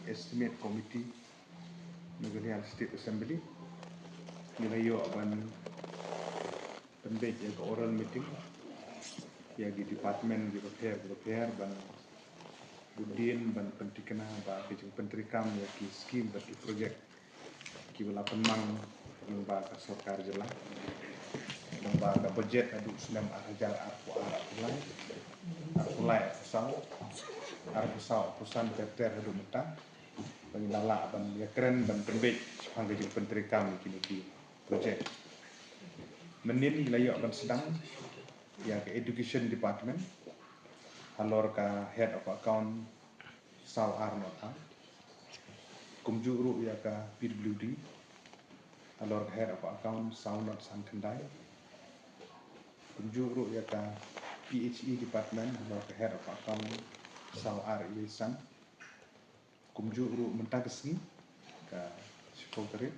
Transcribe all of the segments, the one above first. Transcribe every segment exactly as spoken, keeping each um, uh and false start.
Estimate Committee Meghalaya Legislative Assembly. Ngi la ïoh ban pynbeit ïa ka oral meeting ïa ki department kiba pher kiba pher ban bud dien ban pyntikna ba ki jingpyntreikam ïa ki skim bad ki project kiba la pynmang lyngba ka sorkar jylla, lyngba ka budget haduh snem ar hajar arphew ar arphew lai, arphew lai arphew saw, arphew saw arphew san ter ter haduh mynta. Ba ngin lah ban ïakren ban pynbeit shaphang ka jingpyntreikam ïa kine ki project. Mynnin ngi la ïoh ban sdang ïa ka Education Department halor ka Head of Account saw ar not ar. Kumjuh ruh ïa ka P W D halor ka Head of Account saw not san khyndai. Kumjuh ruh ïa ka P H E Department halor ka Head of Account saw ar ïa san. Kumjuh ruh mynta ka sngi ka shiphew tarik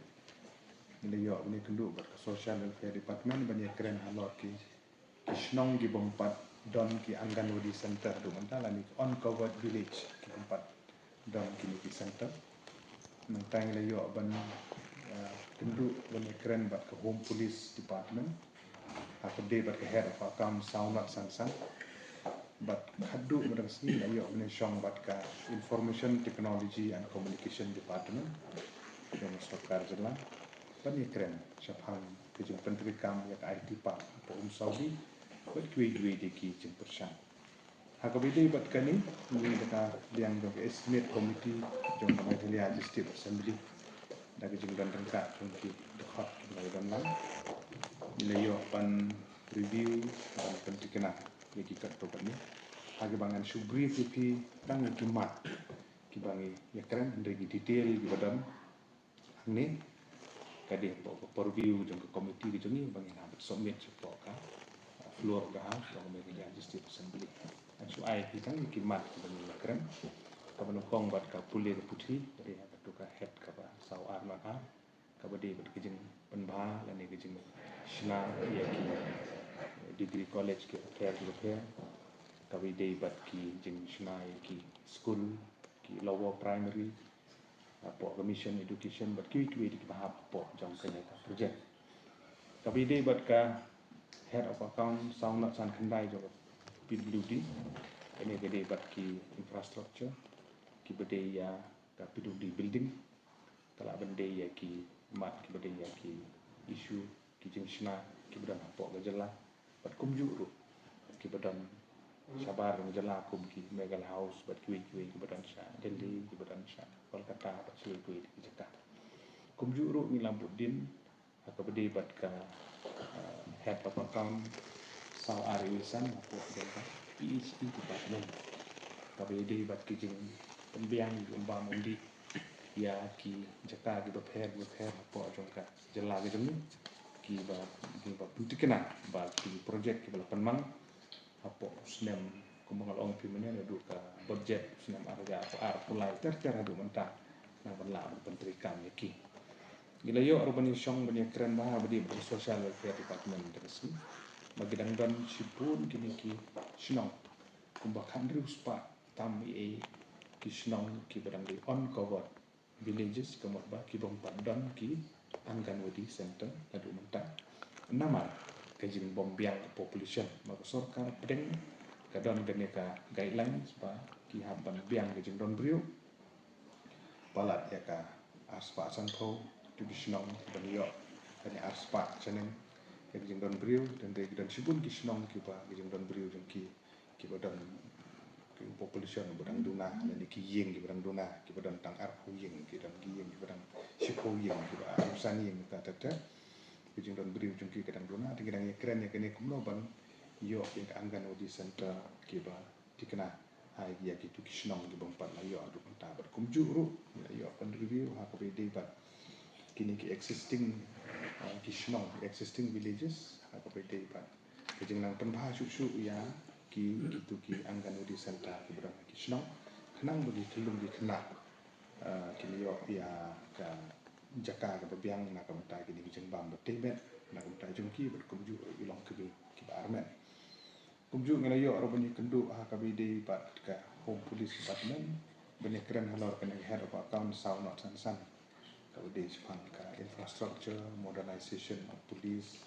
ngi la ïoh ban ïakynduh bad ka Social Welfare Department ban ïakren halor ki ki shnong kibym pat don ki Anganwadi Center haduh mynta lane ki uncovered village kibym pat don kine ki center. Nangta ngi la ïoh ban, eh, kynduh ban ïakren bad ka Home Police Department ha kaba ïadei bad ka Head of Account saw not san san. Bad haduh mynta ka sngi la ïoh ban ïashong bad ka Information Technology and Communication Department jong ka sorkar jylla ban ïakren shaphang ka jingpyntreikam ïa ka I T Park hapoh Umsawli bad kiwei kiwei de ki jingpyrshang. Ha kaba ïadei bad kane, ngi da ka liang jong ka Estimate Committee jong ka Meghalaya Legislative Assembly, da ka jingdon ryngkat jong ki dkhot kiba la ïadon lang, ngi la ïoh ban review ban pyntikna ïa ki katto katne. Ha kaba ngan shu brief ïa phi tang ïa ki mat kiba ngi ïakren, hynrei ki detail kiba don hangne ka dei hapoh ka purview jong ka committee ka jong ngi ba ngin hap ban submit shapoh ka, uh, floor of the house jong ka Meghalaya Legislative Assembly. Ngan shu ai ïa phi tang ïa ki mat kiba ngi ïakren. Kaba nyngkong bad ka pule ka puthi, ka dei ha kato ka head kaba saw ar not ar, kaba dei bad ka jingpynbha lane ka jingshna ïa ki degree college kiba pher kiba pher, kaba dei bad ki jingshna ïa ki skul, ki lower primary hapoh ka Mission Education bad kiwei kiwei de kiba hap hapoh jong kane ka project. Kaba ïadei bad ka Head of Account saw not san khyndai jong ka P W D, kane ka dei bad ki infrastructure kiba dei ïa ka P W D building, ka lah ban dei ïa ki mat kiba dei ïa ki issue, ki jingshna kiba don hapoh ka jylla bad kumjuh ruh kiba don shabar jong ka jylla kum ki Meghalaya House bad kiwei kiwei kiba don sha Delhi, kiba don sha Kolkata bad kiwei kiwei ki jaka. Kumjuh ruh ngi la bud dien ha kaba dei bad ka, uh, Head of Account saw ar ïa san hapoh jong ka P H E Department, kaba ïadei bad ki jingpynbiang, ki jingbam umdih ïa ki jaka kiba pher kiba pher hapoh jong ka jylla ka jong ngi, kiba, kiba pyntikna ba ki project kiba la pynmang hapoh u snem, kumba nga la ong ïa phi mynne, naduh ka budget u snem ar hajar arphew lai ter ter haduh mynta, nang ban lah ban pyntreikam ïa ki. Ngi la ïoh ruh ban ïashong ban ïakren bha bad ki Social Welfare Department mynta ka sngi ba ki dang don shibun kine ki shnong, kumba khathynriew spah tam eiei ki shnong kiba dang dei uncovered villages, ka mut ba kibym pat don ki Anganwadi Center naduh mynta. Namar ka jingbym biang ka population, ba ka sorkar pdeng ka don kane ka guidelines ba ki hap ban biang ka jingdon briew. Palat ïa ka arspah sanphew tu ki shnong ban ïoh kane arspah shaneng ïa ka jingdon briew, hynrei ki don shibun ki shnong kiba ka jingdon briew jong ki kiba don ki population ba dang duna, lane ki ïing kiba dang duna, kiba don tang arphew ïing, ki don ki ïing kiba dang shiphew ïing, kiba arphew san ïing, ka ter ter. Ki jingdon briew jong ki ka dang duna, te ngi dang ïakren ïa kane kumno ban ïoh ïa ka Anganwadi Center kiba tikna ha ïa kitu ki shnong kibym pat la ïoh haduh mynta. Bad kumjuh ruh ngi la ïoh ban review ha kaba ïadei bad kine ki existing, uh, ki shnong, existing villages, ha kaba ïadei bad ka jingnang pynbha shuh shuh ïa ki, kitu ki Anganwadi Center kiba don ha ki shnong, khnang ba ki khyllung ki khynnah, ah, kin ïoh ïa ka jaka kaba biang na ka bynta kine ki jingbam ba tei met na ka bynta jong ki bad kumjuh ruh ki longkmie kiba armet. Kumjuh ngi la ïoh ruh ban ïakynduh ha kaba ïadei bad ka Home Police Department, ban ïakren halor kane ka head of account saw ngut san san. Kaba dei shaphang ka infrastructure, modernization of police.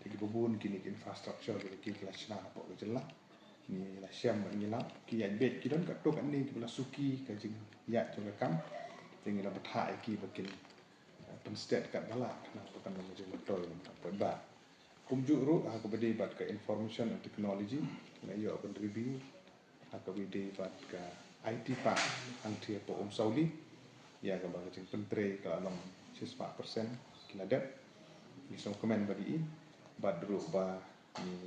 Te kiba bun kine ki infrastructure kiba ki la shna hapoh ka jylla. Ngi la shem bad ngi la ki ïaid beit, ki don katto katne kiba la suki ka jingïaid jong ka kam. Te ngi la bthah ïa ki ba kin, eh, pynsted katba lah khnang ba kan long ka jingmyntoi na ka bynta paidbah. Kumjuh ruh ha kaba dei bad ka information and technology, ngi la ïoh ban review ha kaba dei bad ka I T Park hangtei hapoh Umsawli. Ïa kaba ka jingpyntrei ka la long shispah percent ki la dep. Ngi sngewkmen bad i, bad ruh ba ngi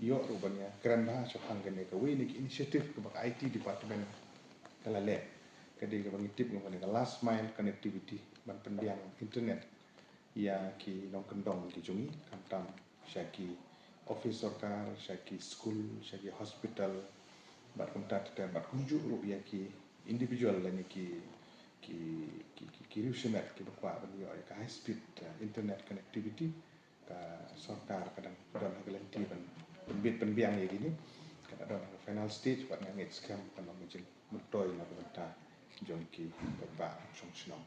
ïoh ruh ban ïakren bha shaphang kane kawei na ki initiative kaba ka I T department ka la leh. Ka dei kaba ngi tip kum kane ka last mile connectivity, ban pynbiang internet ïa ki nongkyndong ki jong ngi, khamtam sha ki office sorkar, sha ki skul, sha ki hospital, bad kumta ter ter, bad kumjuh ruh ïa ki individual lane ki, ki, ki, ki, ki riew shimet kiba kwah ban ïoh ïa ka high speed, uh, internet connectivity. Ka sorkar ka dang don ha ka lynti ban pynbit pynbiang ïa kine. Ka dang don ha ka final stage, bad nga ngeit skhem kan long ka jingmyntoi na ka bynta jong ki paidbah shong shnong.